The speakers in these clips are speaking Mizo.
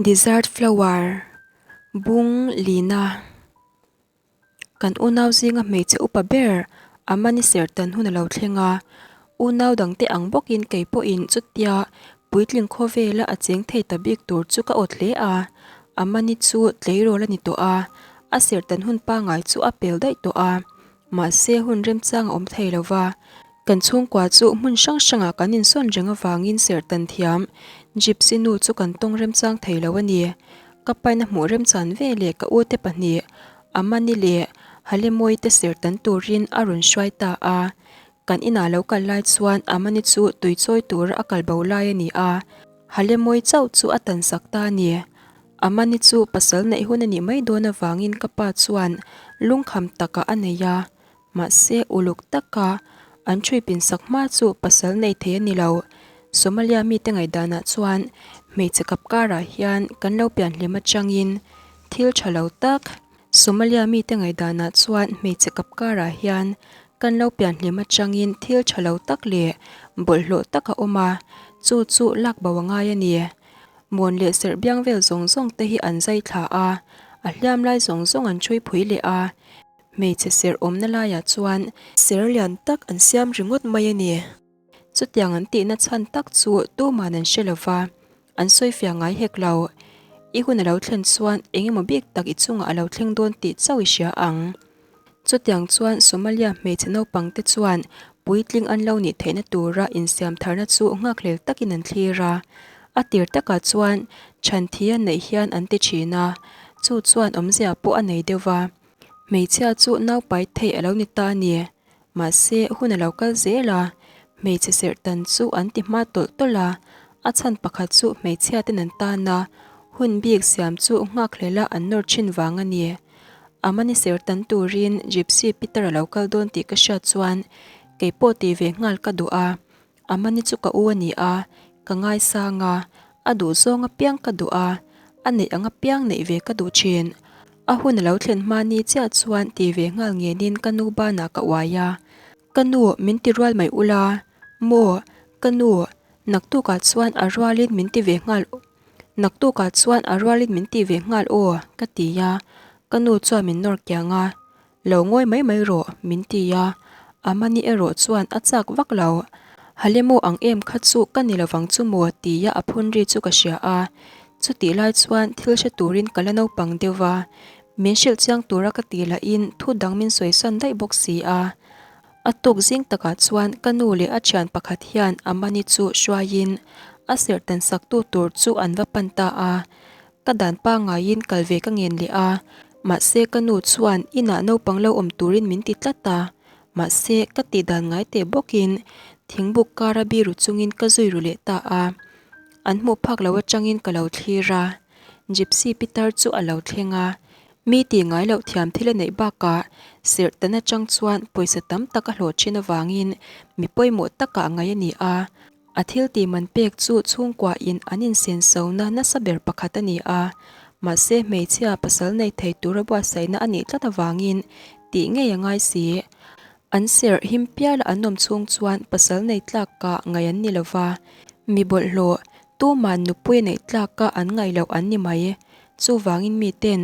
Dessert flower bung lina kan unau zinga hmeichhe upa ber a mani ser tan hun a lo thleng a unau dangte ang bawkin kei pawhin chutia puitling khawvela a cheng thei ta bik tur chu ka awt hle a a mani chu tleirawl a ni tawh a a ser tan hun pangai chu a pel daih tawh a mahse hun remchang a awm thei lo va. Kan chhungkua chu hmun hrang hrangah kan insawn reng avangin serhtan thiam Gypsy nu chu kan tawng remchang thei lo a ni. Ka paina hmuh remchan ve leh ka ute pahnih Amani leh Halemawii te serhtan turin a rawn hruai ta a. Kan inah lo kal lai chuan Amani chu tui chawi tura a kal bo lai a ni a, Halemawii chauh chu a tansak ta a ni. Amani chu pasal neih hun a nih mai dawn avangin ka pa chuan lungkham takah a nei a. Mahse, uluk taka an ṭhui pinsak hma chu pasal nei thei a ni lo. Somalia mite ngaihdanah chuan hmeichhe kap karah hian kan lo pianhlim atangin thil ṭha lo tak. Somalia mite ngaihdanah chuan hmeichhe kap karah hian kan lo pianhlim atangin thil ṭha lo tak leh bawlhhlawh tak a awm a, chu chu lak bo a ngai a ni. Mawn leh serh biang vel zawng zawng te hi an zai thla a, a hliam lai zawng zawng an ṭhui phui leh a. Hmeichhe serh awmna laiah chuan ser lian tak an siam ringawt mai a ni. Chutiang an tihna chhan tak chu tuman an hre lo va, an sawifiah ngai hek lo. I hun a lo thlen chuan eng emaw bik tak i chungah a lo thleng dawn tih chauh i hria ang. Chutiang chuan Somalia hmeichhe naupangte chuan puitling an lo nih theihna tura insiam tharna chu nghakhlel takin an thlir a. A tir takah chuan chhanthi a neih hian an ti thin a, chu chuan awmzia pawh a nei deuh va. Hmeichhia chu naupai theih a lo ni ta a ni. Mahse, hun a lo kal zel a, hmeichhe serh tan chu an ti hma tawlh tawlh a, a chhan pakhat chu hmeichhia ten an tan a, hun bik siam chu nghakhlel a an nawr thin vang a ni. Amani ser tan turin Gypsy Peter a lo kal dawn tih ka hriat chuan kei pawh tih ve nghal ka duh a, Amani chu ka u a ni a, ka ngaisang a, a duh zawng apiang ka duh a, a neih ang apiang neih ve ka duh thin. A hun a lo thlen hma ni chiah chuan ti ve nghal ngenin ka nu banah ka uai a, Ka nu, min ti rual mai ula maw? Ka nu, naktukah chuan a rualin min ti ve nghal naktukah chuan a rualin min ti ve nghal aw, ka ti a, ka nu chuan min nawr kiang a. Lo ngawi mai mai rawh, min ti a, Amani erawh chuan a chak vak lo. Halemaw ang em kha chu ka ni lovang chu maw tia a phun ri chu ka hria a. Chutih lai chuan thil hre turin ka la naupang deuh va, min hrilh chiang tura ka tih lahin thu dang min sawisan daih bawk si a. A tuk zing takah chuan ka nu leh a thian pakhat hian Amani chu hruaiin a serhtan saktu tur chu an va pan ta a. Ka dan pangaiin kal ve ka ngen leh a, mahse ka nu chuan inah naupang lo awm turin min ti tlat a, mahse ka tih dan ngai teh bawkin thingbuk kara biru chungin ka zui ru leh ta a, an hmuh phak lo atangin ka lo thlir a, Gypsy pitar chu a lo thleng a, mi tih ngai loh thiam thil a neih bakah serh tan atang chuan pawisa tam tak a hlawh thin avangin mi pawimawh takah ngaih a ni a. A thil tih man pek chu chhungkua in an insenso na nasa ber pakhat a ni a, mahse hmeichhia pasal nei thei tura buatsaihna a nih tlat avangin tih ngei a ngai si. An serh him piala an awm chhung chuan pasal nei tlak ah ngaih an ni lova, mi bawlhhlawh tuman nupui a neih tlak a an ngaih loh an ni mai. Chuvangin miten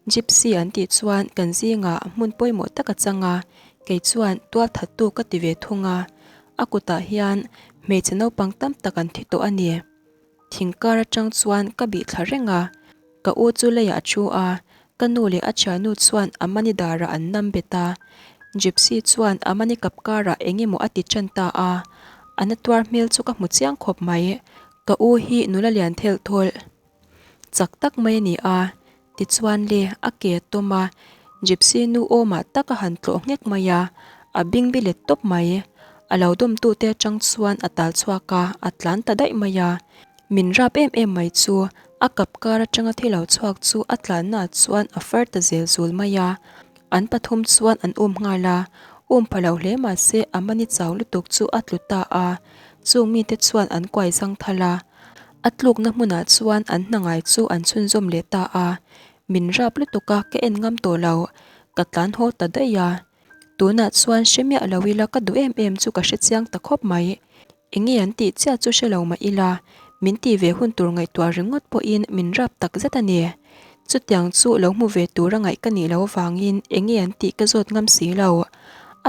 Gypsy an tih chuan kan zingah hmun pawimawh tak a chang a, kei chuan tualthattu ka ti ve thung a. A kutah hian hmeichhe naupang tam tak an thi tawh a ni. Thing kar atang chuan ka bih thla reng a, ka u chu leiah a thu a, ka nu leh a thiannu chuan Amani darah an nam bet a. Gypsy chuan Amani kap karah eng emaw a ti tan ta a, a na tuar hmel chu ka hmu chiang khawp mai. Ka u hi nula lian thelh thawlh chak tak mai a ni a, Tichuan le, a ke a tawm a, Gypsy nu awmah tak a han tlawh nghek mai a, a bingbi let tawp mai. A lo dawmtute atang chuan a tal chhuak a, a tlan ta daih mai a. Min rap em em mai chu, a kap kar atanga thi lo chhuak chu a tlannaah chuan a far ta zel zul mai a. An pathum chuan an um nghal a, um pha lo hle mahse a mani chau lutuk chu a tlu ta a, chung mite chuan an kuai zang thal a. A tlukna hmunah chuan an hna ngai chu an chhunzawm leh ta a, min rap lutuk a ka en ngam tawh lo, ka tlan haw ta daih a. Tunah chuan hre miah lo ila ka duh em em chu ka hre chiang ta khawp mai. Enge an tih chiah chu hre lo mah ila, Min tih ve hun tur ngaihtuah ringawt pawhin min rap tak zet a ni. Chutiang chu lo hmu ve tura ngaih ka nih loh avangin enge an tih ka zawt ngam si lo.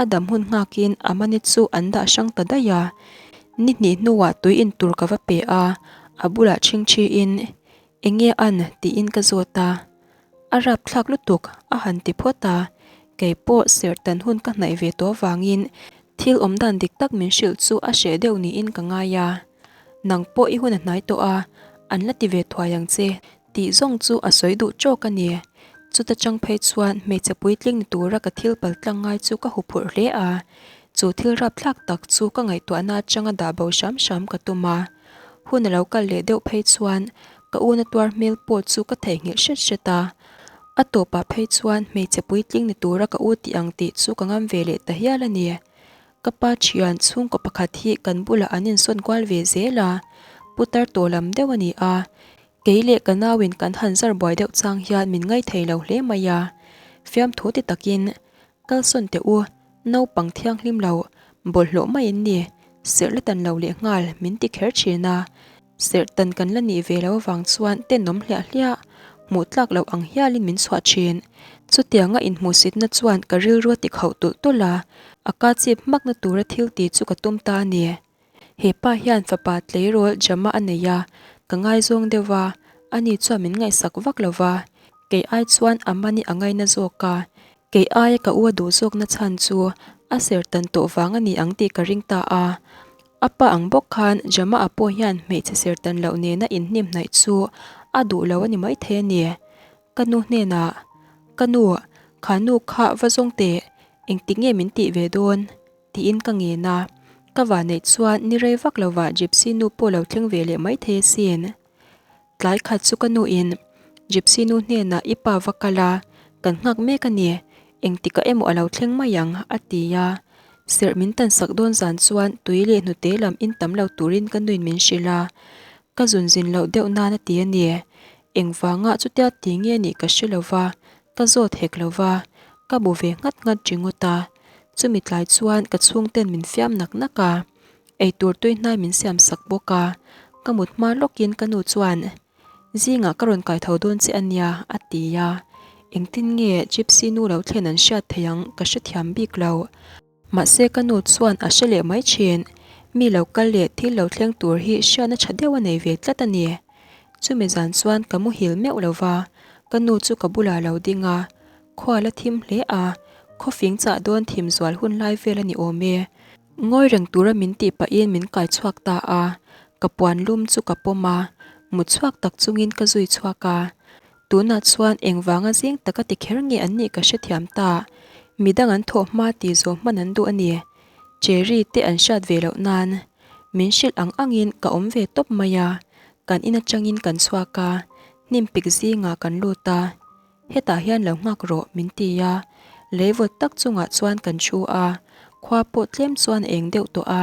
A dam hun nghakin Amani chu an dah hrang ta daih a. Ni hnih hnuah tui in tur ka va pe a, a bulah chhingchhiin Enge an? tiin ka zawt a. A rapthlak lutuk a han ti phawt a, kei pawh serhtan hun ka hnaih ve tawh avangin thil awm dan dik tak min hrilh chu a hreh deuh niin ka ngai a. Nang pawh i hun a hnai tawh a, an la ti ve thuai ang che tih zawng chu a sawi duh tawk a ni. Chuta chang phei chuan hmeichhe puitling ni tura ka thil paltlang ngai chu ka huphurh hle a, chu thil rapthlak tak chu ka ngaihtuahna atanga dah bo hram hram ka tum a. Hun a lo kal leh deuh phei chuan ka una tuar hmel pawh chu ka theihnghilh hret hret a. A tawpah phei chuan hmeichhe puitling ni tura ka u tih ang tih chu ka ngam ve leh ta hial a ni. Ka pa thian chhungkaw pakhat hi kan bulah an insawn kual ve zel a, putar tawh lam deuh a ni a. Kei leh ka nauin kan han zar buai deuh chang hian min ngaithei lo hle mai a. Fiamthu ti takin Kalsawn teh u, naupang thianghlim lo, bawlhhlawh mai in ni, serh la tan lo leh nghal min ti kher thin a. Serh tan kan la nih ve lo avang chuan tenawm hliah hliah, hmuh tlak loh ang hialin min chhuah thin. Chutianga inhmuhsitna chuan ka rilru a ti khauh tulh tulh a, a ka chip hmakna tura thil ti chu ka tum ta a ni. He pa hian fapa tleirawl Jama a nei a, ka ngaizawng deuh va, ani chuan min ngaihsak vak lo va, kei ai chuan a mani a ngaina zawk a, kei aia ka u a duh zawkna chhan chu a ser tan tawh vang a ni ang tih ka ring ta a. A pa ang bawk khan Jama a pawh hian hmeichhe ser tan loh nena inhnim hnaih chu a duh lo a ni maithei a ni. Ka nu hnenah, Ka nu, kha nu kha va zawng teh, engtik nge min tih ve dawn? Tiin ka ngen a, ka vanneih chuan ni rei vak lovah Gypsy nu pawh lo thleng ve leh maithei asin. Tlai khat chu ka nuin Gypsy nu hnenah i pa va kal a, kan nghak mek a ni, engtikah emaw a lo thleng mai ang, a ti a. Serh min tan sak dawn zan chuan tui leh hnute lam in tam lo turin ka nuin min hrilh a, ka zun zin loh deuh nan a ti a ni. Engvangah chutia ti nge nih ka hre lo va, ka zawt hek lo va, ka bu ve nghat nghat ringawt a. Chumi tlai chuan ka chhungten min fiam nak nak a, eitur tui hnai min siam sak bawk a, ka mut hma lawkin ka nu chuan, Zingah ka rawn kai tho dawn che a nia, a ti a. Engtin nge Gypsy nu lo thlen an hriat theih ang ka hrethiam bik lo. Mahse ka nu chuan a hre leh mai thin, mi lo kal leh thil lo thleng tur hi hriatna tha deuh a nei ve tlat a ni. Chumi zan chuan ka muhil meuh lo va, ka nu chu ka bulah lo ding a, khua la thim hle a, khawfing chah dawn thim zual hun lai vel a ni awm e. Ngawi reng tura min tih pahin min kai chhuak ta a, ka puan lum chu ka pawm a, mut chhuak tak chungin ka zui chhuak a. Tunah chuan engvanga zing taka ti kher nge an nih ka hrethiam ta. Midang an thawh hma tih zawh hman an duh a ni. Cherry te an hriat ve loh nan min hrilh ang angin ka awm ve tawp mai a. Kan in atangin kan chhuak a, hnim pik zingah kan lut a. Hetah hian lo nghak rawh min ti a. Lei vawt tak chungah chuan kan thu a, khua pawh tlem chuan a eng deuh tawh a.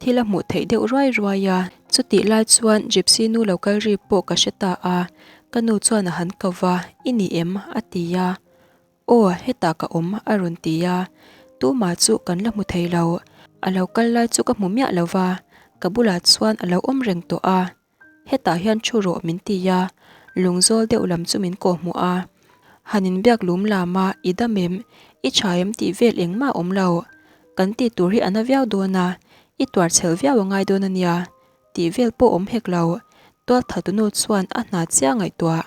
Thil a hmuh theih deuh ruai ruai a, chutih lai chuan Gypsy nu lo kal ri pawh ka hre ta a, ka nu chuan a han ko va, I ni em? a ti a. Aw, hetah ka awm, a rawn ti a. Tumah chu kan la hmu thei lo, a lo kal lai chu ka hmu miah lo va, ka bulah chuan a lo awm reng tawh a. Hetah hian thu rawh min ti a, lungzawl deuh lam chu min kawhhmuh a. Han inbiak lum lam a, i dam em? I tha em tih vel engmah a awm lo. Kan tih tur hi a na viau dawn a, i tuar chhel viau a ngai dawn a nia tih vel pawh awm hek lo. Tualthatunu chuan a hna chiah ngaihtuah.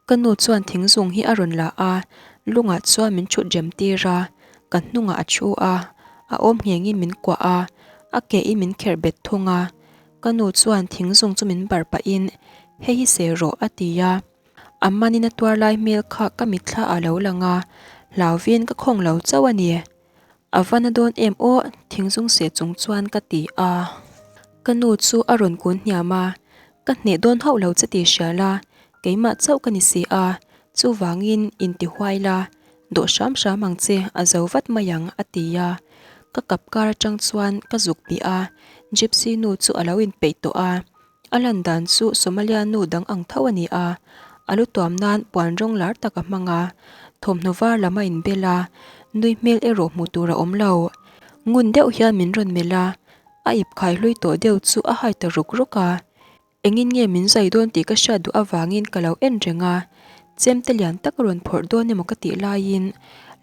Ka nu chuan thingzung hi a rawn la a, lungah chuan min thut rem tir a, ka hnungah a thu a, a awm nghengin min kuah a, a ke in min kherh bet thung a. Ka nu chuan thingzung chu min barh pahin, Hei hi seh rawh a ti a. A manin a tuar lai hmel kha ka mitthla ah lo lang a, hlauvin ka khawng lo chauh a ni. A va na dawn em aw, thingzung seh chung chuan ka ti a. Ka nu chu a rawn kun hniam a, Ka hneh dawn hauh lo che tih hria la, keimah chauh ka ni si a, chuvangin inti huai la, dawh hram hram ang che, a zo vat mai ang, a ti a. Ka kap kar atang chuan ka zuk bih a, Gypsy nu chu a lo inpeih tawh a. A lan dan chu Somalia nu dang ang tho a ni a, a lu tuam nan puan rawng lar tak a hmang a, thawmhnaw var lam a inbel a, nui hmel erawh hmuh tur a awm lo. Ngun deuh hian min rawn melh a, a ip khai hlui tawh deuh chu a hai ta ruk ruk a. Engin nge min zai dawn tih ka hriat duh avangin ka lo en reng a, chemte lian tak a rawn phawrh dawn emaw ka tih laiin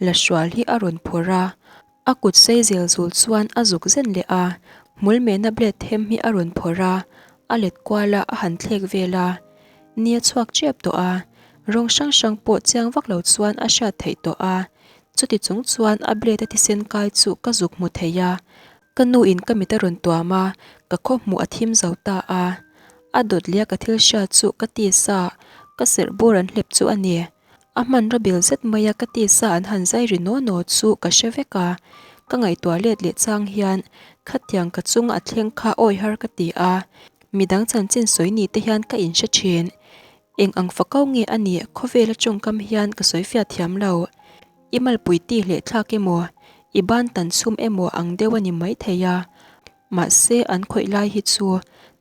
la hrual hi a rawn phawrh a, a kut sei zel zul chuan a zuk zen leh a, hmul mehna blade them hi a rawn phawrh a, a let kual a, a han thlek vel a. Ni a chhuak tep tawh a, rawng hrang hrang pawh chiang vak lo chuan a hriat theih tawh a, chuti chung chuan a blade a thisen kai chu ka zuk hmu thei a, Ka nu in ka mit a rawn tuam a, ka khaw hmuh a thim zo ta a. A dawt leh a ka thil hriat chu ka tisa, ka serh bur an hlep chu a ni. A hmanraw bil zet mai a ka tisa an han zai ri naw naw chu ka hre vek a. Ka ngaihtuah let leh chang hian khatiang ka chunga a thleng kha awi har ka ti a, midang chanchin sawi ni te hian ka inhre thin. Eng ang fakau nge a nih khawvela tawngkam hian ka sawi fiah thiam lo. I malpui ti hleh thlak emaw, i ban tan chhum emaw ang deuh a ni mai thei a. Mahse an khawih lai hi chu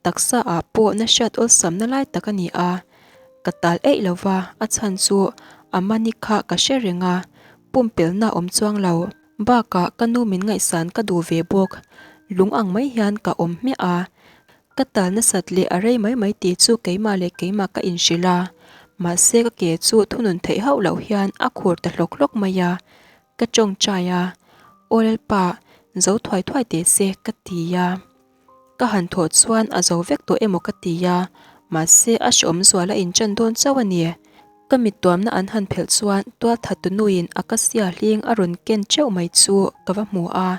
taksa ah pawh na hriat awlsamna lai tak a ni a. Ka tal eih lo va, a chhan chu a mani kha ka hre reng a, pumpelhna a awm chuang lo. Bakah ka nu min ngaihsan ka duh ve bawk. Lung ang mai hian ka awm hmiah a. Ka tal nasat leh a rei mai mai tih chu keimah leh keimah ka inhrilh a, mahse ka ke chu thunun theih hauh loh hian a khur ta hlawk hlawk mai a, ka tawngtai a, Aw Lalpa, zo thuai thuai teh se ka ti a. Ka han thawh chuan a zo vek tawh emaw ka ti a, mahse a hreawm zual a inṭan dawn chauh a ni. Ka mittuamna an han phelh chuan tualthat tunuin a kasia hling a rawn ken teuh mai chu ka va hmu a,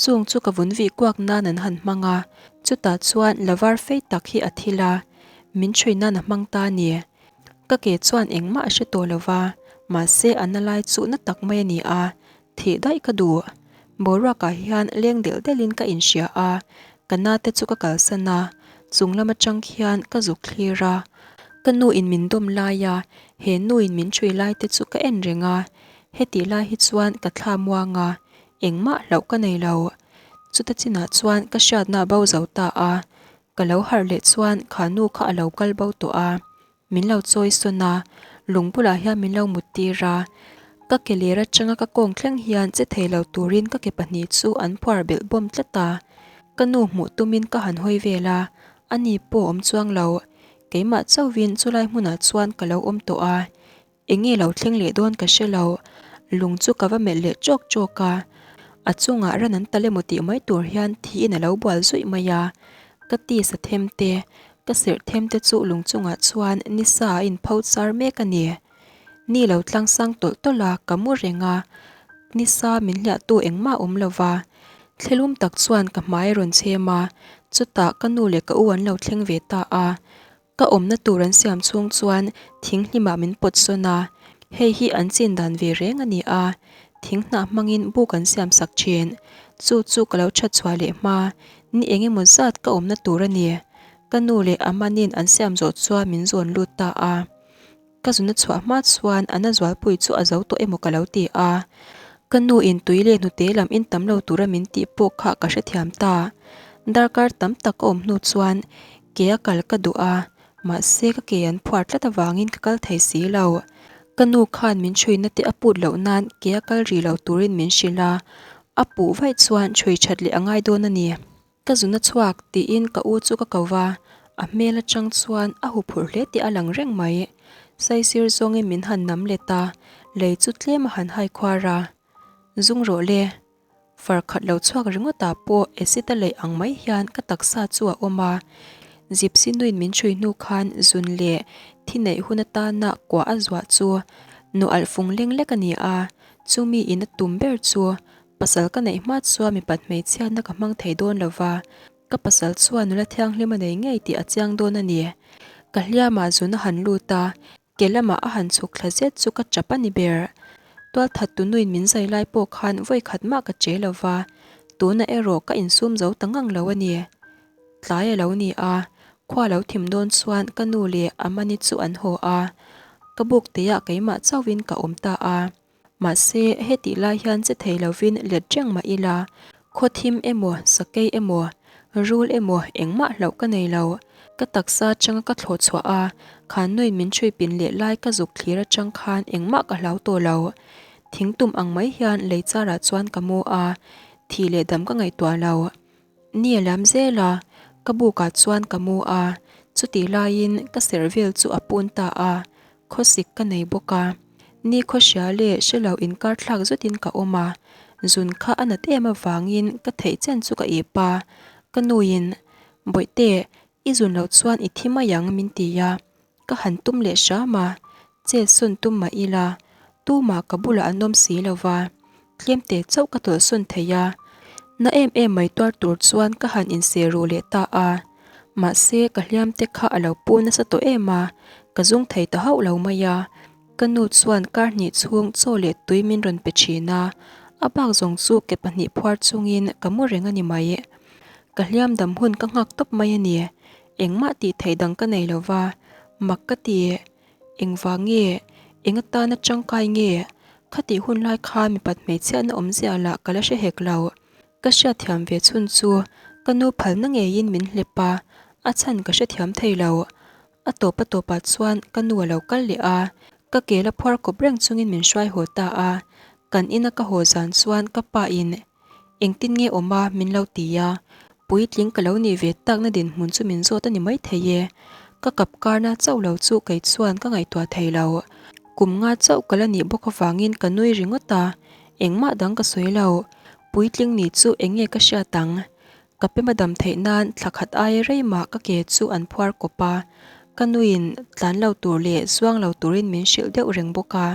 chung chu ka vun vih kuak nan an han hmang a, chutah chuan la var fei tak hi a thil a, min chhui nan a hmang ta a ni. Ka ke chuan engmah a hre tawh lo va, mahse a na lai chu na tak mai a ni a, Thih daih ka duh. Boruakah hian leng delh delhin ka inhria a, ka na te chu ka kalsan a, chung lam atang khian ka zuk thlir a. Ka nu in min dawm lai a, he nu in min ṭhui lai te chu ka en reng a. Hetih lai hi chuan ka thla muang a, engmah hlauh ka nei lo. Chuta chinah chuan ka hriatna a bo zo ta a, ka lo harh leh chuan kha nu kha a lo kal bo tawh a. Min lo chawi sawn a, lung bulah hian min lo mut tir a. Ka ke ler atanga ka kawng thleng hian che thei lo turin ka ke pahnih chu an phuar belh bawm tlat a. Ka nu hmuh tumin ka han hawi vel a, ani pawh awm chuang lo. Keimah chauhin chulai hmunah chuan ka lo awm tawh a. Enge lo thleng leh dawn ka hre lo, lung chu ka va melh leh chawk chawk a, a chungah ran an tal emaw tih mai tur hian thiin a lo bual zuih mai a, ka tisa them te, ka serh them te chu lung chungah chuan nisa a inpho char mek a ni. Ni lo tlang sang tawlh tawlh a, ka mu reng a, nisa min hliahtu engmah a awm lo va, thlelum tak chuan ka hmai a rawn chhem a, chutah ka nu leh ka u an lo thleng ve ta a, Ka awmna tur an siam chhung chuan thing hlimah min pawt sawn a, hei hi an chin dan ve reng a ni a, thing hnah hmangin buk an siam sak thin. Chu chu ka lo that chhuah leh hma, ni eng emaw zat ka awmna tur a ni. Ka nu leh a manin an siam zawh chuan min zawn lut ta a. Ka zuna chhuah hma chuan a na zualpui chu a zo tawh emaw ka lo ti a. Ka nu in tui leh hnute lam in tam lo tura min tih pawh kha ka hrethiam ta. Darkar tam tak ka awm hnu chuan ke a kal ka duh a, mahse ka ke an phuar tlat avangin ka kal thei si lo. Ka nu khan min chhuina te a put loh nan ke a kal rih lo turin min hrilh a, a puh vaih chuan chhui that leh a ngai dawn a ni. Ka zun a chhuak tiin ka u chu ka ko va, a hmel atang chuan a huphurh hle tih a lang reng mai. Saisir zawngin min han nam let a, lei chu tlem a han hai khuar a. Zung rawh le. Far khat lo chhuak ringawtah pawh acid a leih ang mai hian ka taksa chu a awm a. Gypsy nuin min chhui hnu khan zun leh thi neih hun atana kuah a zuah chu nualh fung leng lek a ni a, chumi in a tum ber chu Pasal ka neih hma chuan mipat hmeichhiatna ka hmang thei dawn lo va, ka pasal chuan nula thianghlim a nei ngei tih a chiang dawn a ni. Ka hliamah zun a han lut a, ke lamah a han chhuk thla zet chu ka tap a ni ber. Tualthat tunuin min zai lai pawh khan vawi khat mah ka che lo va, tunah erawh ka insum zo ta ngang lo a ni. Tlai a lo ni a, khua lo thim dawn chuan ka nu leh Amani chu an haw a, ka buk teiah keimah chauhin ka awm ta a. Mahse, hetih lai hian che thei lovin let reng mah ila, khaw thim emaw, sakei emaw, rul emaw engmah hlauh ka nei lo. Ka taksa atanga ka thlawh chhuah a, khan nuin min chhui pin leh lai ka zuk thlir atang khan engmah ka hlau tawh lo. Thing tum ang mai hian lei charah chuan ka mu a, thih leh dam ka ngaihtuah lo. Ni a liam zel a, ka bukah chuan ka mu a. Chutih laiin ka serh vel chu a pun ta a, khawsik ka nei bawk a. Ni khawhria leh hre lo inkar thlak zutin ka awm a, zun kha a nat em avangin ka theih chen chu ka ip a. Ka nuin, Bawihte, i zun loh chuan i thi mai ang min ti a, ka han tum leh hram a, chet sawn tum mah ila, tumah ka bulah an awm si lo va, tlemte chauh ka tawlh sawn thei a, na em em mai tuar tur chuan ka han inseh ruh leh ta a, mahse ka hliam te kha a lo pu nasa tawh em a, ka zung thei ta hauh lo mai a, ka nu chuan kar hnih chhung chaw leh tui min rawn pe thin a, a bak zawng chu ke pahnih phuar chungin ka mu reng a ni mai. Ka hliam dam hun ka nghak tawp mai a ni. Engmah tih theih dang ka nei lo va, mak ka ti. Engvang nge? Eng atana tangkai nge? Khatih hun lai khan mipat hmeichhiatna awmzia lah ka la hre hek lo. Ka hriatthiam ve chhun chu ka nu phalna ngeiin min hlep a, a chhan ka hrethiam thei lo. A tawp a tawpah chuan ka nu a lo kal leh a, ka ke la phuar kawp reng chungin min hruai haw ta a. Kan ina ka haw zan chuan ka pa in Engtin nge awm a min lo ti a, puitling ka lo nih ve takna dinhmun chu min zawt a ni maithei e. Ka kap karna chauh lo chu kei chuan ka ngaihtuah thei lo. Kum nga chauh ka la nih bawk avangin ka nui ringawt a, engmah dang ka sawi lo. Puitling nih chu eng nge ka hriat ang? Ka pema dam theih nan thla khat aia rei mah ka ke chu an phuar kawp a, ka nuin tlan lo tur leh zuang lo turin min hrilh deuh reng bawk a.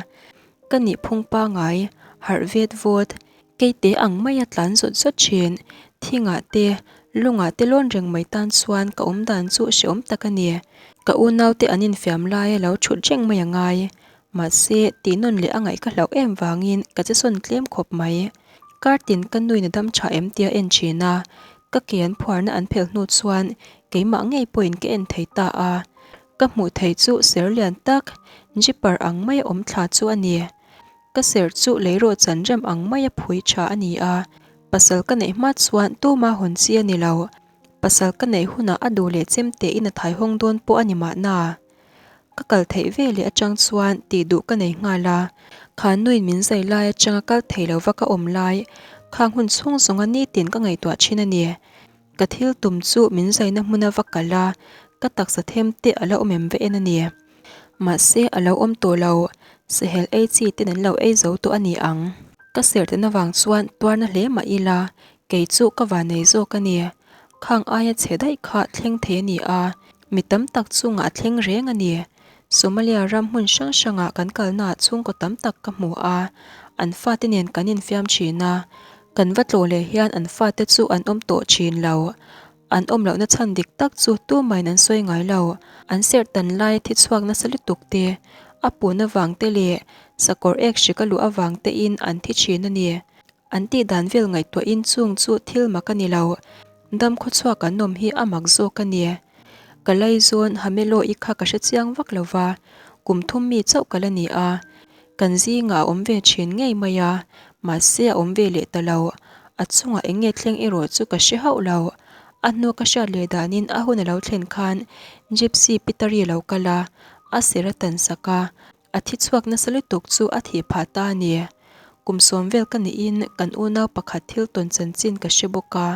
Ka nih phung pangai, harh vet vawt, Keite ang maia tlan zawt zawt thin, thingah te, lungah te lawn reng mai tan chuan ka awm dan chu hreawm tak a ni. Ka unaute an infiam laia lo thut reng mai a ngai. Mahse, tih nawn leh a ngaih ka hlauh em vangin ka che sawn tlem khawp mai. Kartin ka nuin a dam tha em tia en thin a, ka ke an phuarna an phelh hnu chuan keimah ngei pawhin ka en thei ta a. Ka hmuh theih chu ser lian tak, jipper ang maia awm thla chu a ni. Ka serh chu leirawh chan rem ang maia phui tha a ni a, pasal ka neih hma chuan tuma hawn chi a ni lo. Pasal ka neih hunah a duh leh chem tein a thaihawng dawn pawh a ni mahna. Ka kal theih ve leh atang chuan tih duh ka nei nghal a, kha nuin min zai lai atanga kal thei lova ka awm lai khang hun chhung zawnga nitin ka ngaihtuah thin a ni. Ka thil tum chu min zaina hmuna va kal a, ka taksa them te a la awm em ve en a ni. Mahse a lo awm tawh lo, sahel ei chi ten an lo ei zo tawh a ni ang. Ka serhten avang chuan tuarna hle mah ila, kei chu ka van nei zawk a ni. Khang aia chhe daih kha thleng thei a ni a, mi tam tak chungah a thleng reng a ni. Somalia ram hmun hrang hrangah kan kalnaah chhungkaw tam tak ka hmu a, an fate nen kan infiam thin a. Kan va tlawh leh hian an fate chu an awm tawh thin lo. An awm lohna chhan dik tak chu tumahin an sawi ngai lo. An serh tan lai thi chhuak nasa lutuk te, a pun avang te leh sakawr ek hrik a luh avang tein an thi thin a ni. An tih dan vel ngaihtuahin chung chu thil mak a ni lo. Dam khawchhuak an awm hi a mak zawk a ni. Ka laizawn Hamelo-i kha ka hre chiang vak lo va, kum thum mi chauh ka la ni a. Kan zingah a awm ve thin ngei mai a, mahse a awm ve leh ta lo. A chungah eng nge thleng erawh chu ka hre hauh lo. A hnu ka hriat leh danin a hun a lo thlen khan Gypsy Pitari a lo kal a, a ser a tan sak a, a thi chhuak nasa lutuk chu a thih phah ta a ni. Kum sawm vel ka nihin kan unau pakhat thil tawn chanchin ka hre bawk a,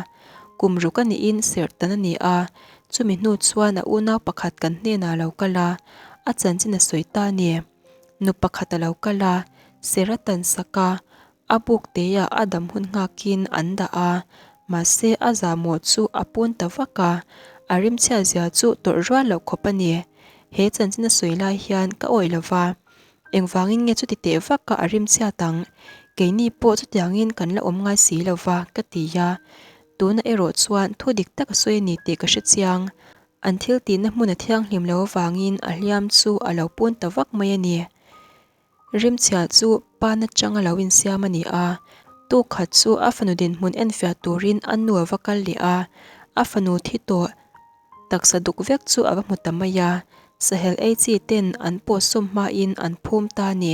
kum ruk a nihin serh tan a ni a, chumi hnu chuan a unau pakhat kan hnenah a lo kal a, a chanchin a sawi ta a ni. Nu pakhat a lo kal a, ser a tan sak a, a buk teiah a dam hun nghakin an dah a, mahse a zahmawh chu a pun ta vak a, a rimchhiat zia chu tawrh rual loh khawp a ni. He chanchin a sawi lai hian ka awih lo va, engvangin nge chuti teh vak a a rimchhiat ang, keini pawh chutiangin kan la awm ngai si lo va ka ti a, tunah erawh chuan thu dik tak a sawi a ni tih ka hre chiang. An thil tihna hmun a thianghlim lo avangin a hliam chu a lo pun ta vak mai a ni. Rimchhia chu pa nachang a lo insiam a ni a, tu khat chu a fanu dinhmun enfiah turin a nu a va kal leh a, a fanu thi tawh taksa duk vek chu a va hmu ta mai a, sahel ei chi ten an pawh sawm hmain an phum ta a ni.